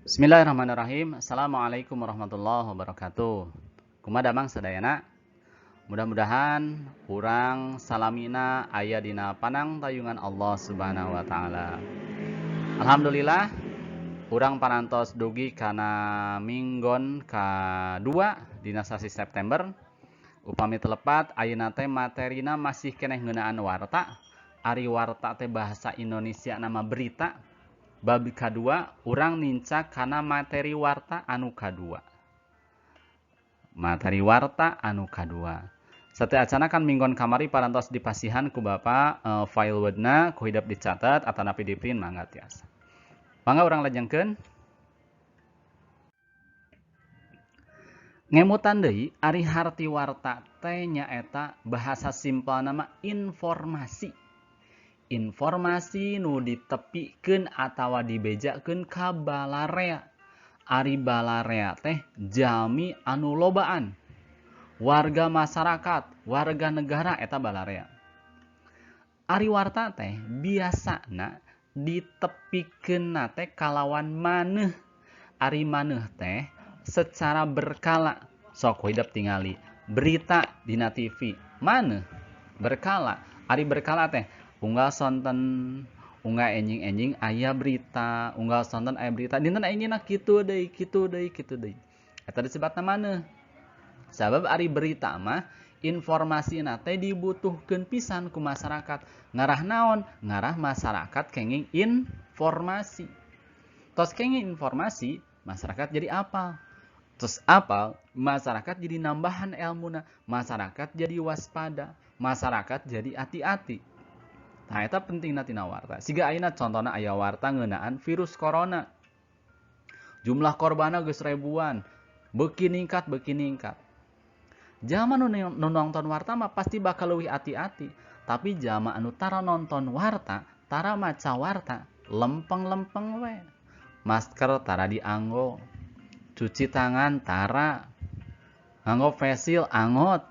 Bismillahirrahmanirrahim. Assalamualaikum warahmatullahi wabarakatuh. Kumaha damang sadayana? Mudah-mudahan urang salamina aya dina panang tayungan Allah Subhanahu wa taala. Alhamdulillah urang parantos dugi kana minggon kadua dina sasi September. Upami telepat ayeuna teh materina masih keneh ngeunaan warta. Ari warta teh bahasa Indonesia nama berita. Bab kadua urang nincak kana materi warta anu kadua. Materi warta anu kadua. Sateuacana kan minggon kamari parantos dipasihan ku Bapak file Word-na ku hidep dicatat atanapi di-print mangga tiasa. Mangga urang lajengkeun. Ngemutan deui ari harti warta teh nyaeta bahasa simpelna mah informasi. Informasi nu ditepikeun atawa dibejakeun ka balarea. Ari balarea teh jalmi anu lobaan. Warga masyarakat, warga negara eta balarea. Ari warta teh biasana ditepikeunna teh kalawan maneuh. Ari maneuh teh secara berkala. Sok hidep tingali berita dina TV maneuh berkala. Ari berkala teh unggal sonten, unggal enjing-enjing aya berita, unggal sonten aya berita, dinten enjingna kitu deui, kitu deui, kitu deui. Eta disebutna maneuh. Sabab ari berita mah informasina teh dibutuhkeun pisan ku masyarakat. Ngarah naon? Ngarah masyarakat kenging informasi. Tos kenging informasi, masyarakat jadi apal. Terus apal, masyarakat jadi nambahan elmuna, masyarakat jadi waspada, masyarakat jadi hati-hati. Nah, eta pentingna tina warta. Siga ayeuna contona aya warta ngeunaan virus corona. Jumlah korbanna geus ribuan, beuki ningkat, beuki ningkat. Jalma nu nonton warta mah pasti bakal leuwih hati-hati. Tapi jalma anu tara nonton warta, tara maca warta, lempeng-lempeng we. Masker tara dianggo, cuci tangan tara, nganggo face shield angot.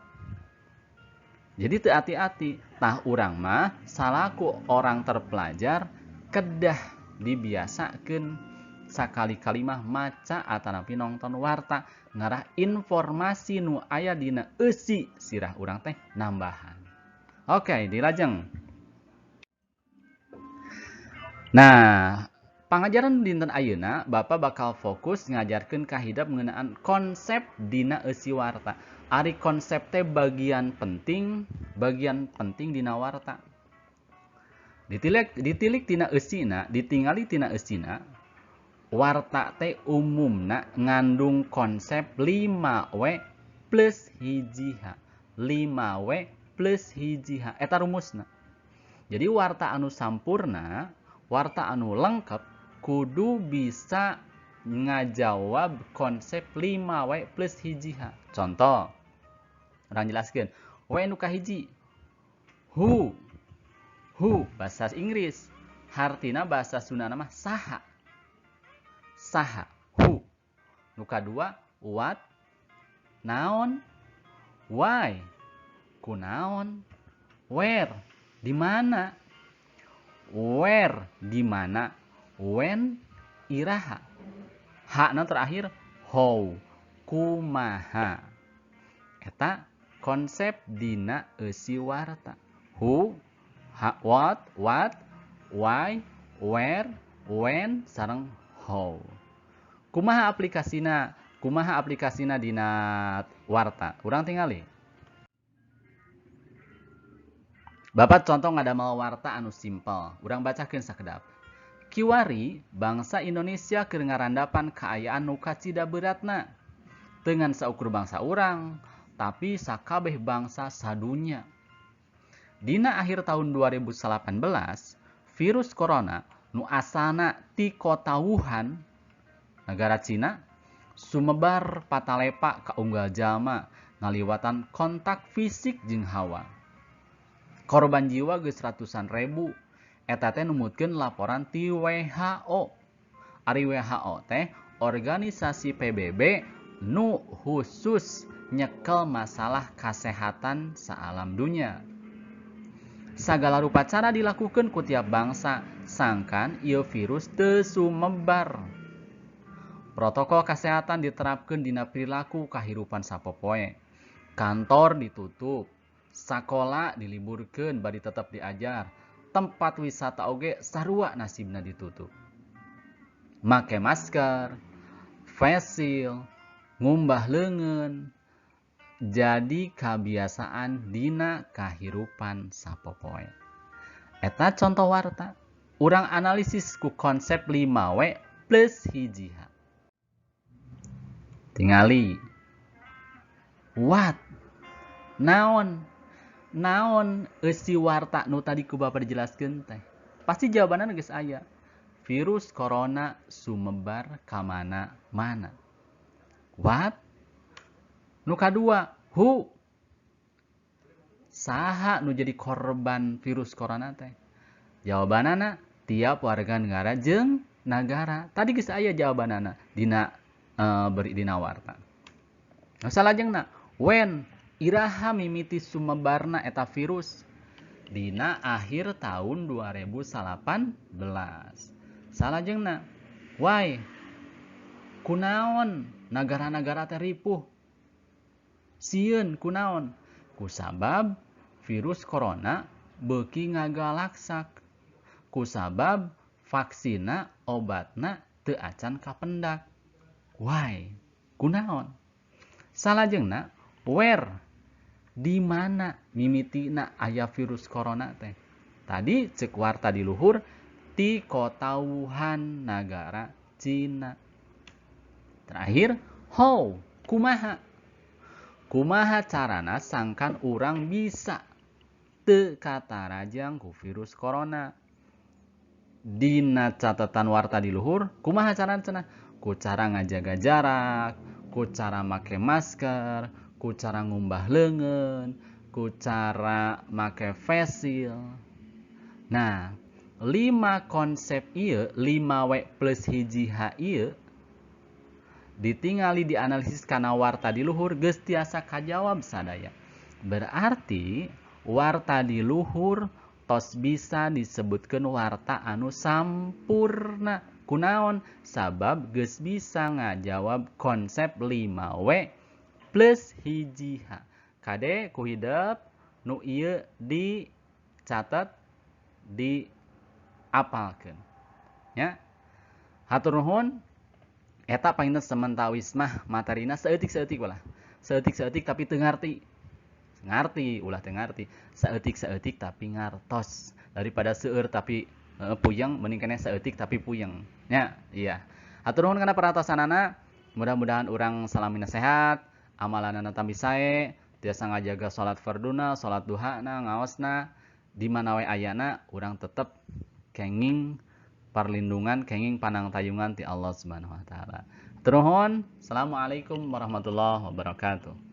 Jadi teu hati-hati. Tah urang mah salaku orang terpelajar kedah dibiasakeun sakali-kali mah maca atanapi nonton warta ngarah informasi nu aya dina eusi sirah urang teh nambahan. Oke, dilajeng. Nah, pangajaran dinten ayeuna Bapak bakal fokus ngajarkeun ka hidep ngeunaan konsep dina eusi warta. Ari konsep teh bagian penting dina warta. Ditilik tina eusina, ditingali tina eusina, warta teh umumna ngandung konsep 5W plus hiji H. 5W plus hiji H eta rumusna. Jadi warta anu sampurna, warta anu lengkap kudu bisa ngajawab konsep 5W plus hiji H. Contoh, urang jelaskeun. W nu kahiji, who. Who bahasa Inggris, hartina bahasa Sunda mah saha. Saha, who. Nu kadua, what, naon, why, kunaon, where, di mana, where, di mana, when, iraha. Hakna terakhir how, kumaha. Eta konsep dina eusi warta. Who, what, why, where, when, sareng how. Kumaha aplikasina? Kumaha aplikasina dina warta? Urang tingali. Bapak contoh ngadamel warta anu simpel. Urang bacakeun sakedap. Kiwari bangsa Indonesia keur ngarandapan kaayaan nu kacida beratna. Teu ngan saukur bangsa urang, tapi sakabeh bangsa sadunya. Dina akhir tahun 2018, virus corona nu asalna ti kota Wuhan, negara Cina, sumebar patalepa ka unggal jalma ngaliwatan kontak fisik jeung hawa. Korban jiwa geus ratusan ribu. Eta teh numutkeun laporan ti WHO. Ari WHO teh organisasi PBB nu khusus nyekel masalah kasehatan saalam dunya. Sagala rupa cara dilakukeun ku tiap bangsa sangkan ieu virus teu sumebar. Protokol kesehatan diterapkan dina perilaku kahirupan sapopoe. Kantor ditutup, sakola diliburkeun bari tetep diajar, tempat wisata oge sarua nasibna ditutup. Make masker, face shield, ngumbah leungeun jadi kabiasaan dina kahirupan sapopoe. Eta contoh warta. Urang analisis ku konsep 5W plus 1 H. Tingali. What? Naon? Naon eusi warta nu tadi ku Bapak dijelaskeun teh? Pasti jawabanna geus aya. Virus corona sumebar ka mana-mana. What? Nu kadua, who? Saha nu jadi korban virus corona teh? Jawabanana tiap warga negara jeung nagara. Tadi geus aya jawabanana dina beri dina warta. Nah, salajengna, when iraha mimiti sumebarna eta virus? Dina akhir tahun 2018. Salajengna, why? Kunaon nagara-nagara teh ripuh? Sieun kunaon? Kusabab virus corona beuki ngagalaksak. Kusabab vaksina obatna teu acan kapendak. Why? Kunaon? Salajengna, where? Di mana mimitina aya virus corona teh? Tadi cek warta di luhur ti kota Wuhan, nagara Cina. Terakhir, how? Kumaha? Kumaha carana sangkan urang bisa teu katarajang ku virus corona? Dina catatan warta di luhur, kumaha carana cenah? Ku cara ngajaga jarak, ku cara make masker, ku cara ngumbah leungeun, ku cara make face shield. Nah, 5 konsep ieu, 5W plus 1 H ieu ditingali dianalisis kana warta di luhur geus tiasa kajawab sadaya. Berarti warta di luhur tos bisa disebutkeun warta anu sampurna. Kunaon? Sabab geus bisa ngajawab konsep 5W plus 1 H. Kade ku hidep nu ieu dicatet, diapalkeun. Ya. Hatur nuhun. Eta panginten sementawis mah materina saeutik-saeutik ulah. Saeutik-saeutik tapi teu ngarti. Ngarti ulah teu ngarti. Saeutik-saeutik tapi ngartos. Daripada seueur tapi puyeng, mending keneh saeutik tapi puyeng. Ya, iya. Hatur nuhun kana perhatosanana. Mudah-mudahan urang salamina sehat, amalanana tambih sae, tiasa ngajaga salat farduna, salat duhana, ngaosna, di mana we ayana urang tetep kenging parlindungan, kenging panangtayungan ti Allah Subhanahu wa taala. Nuhun. Assalamualaikum warahmatullahi wabarakatuh.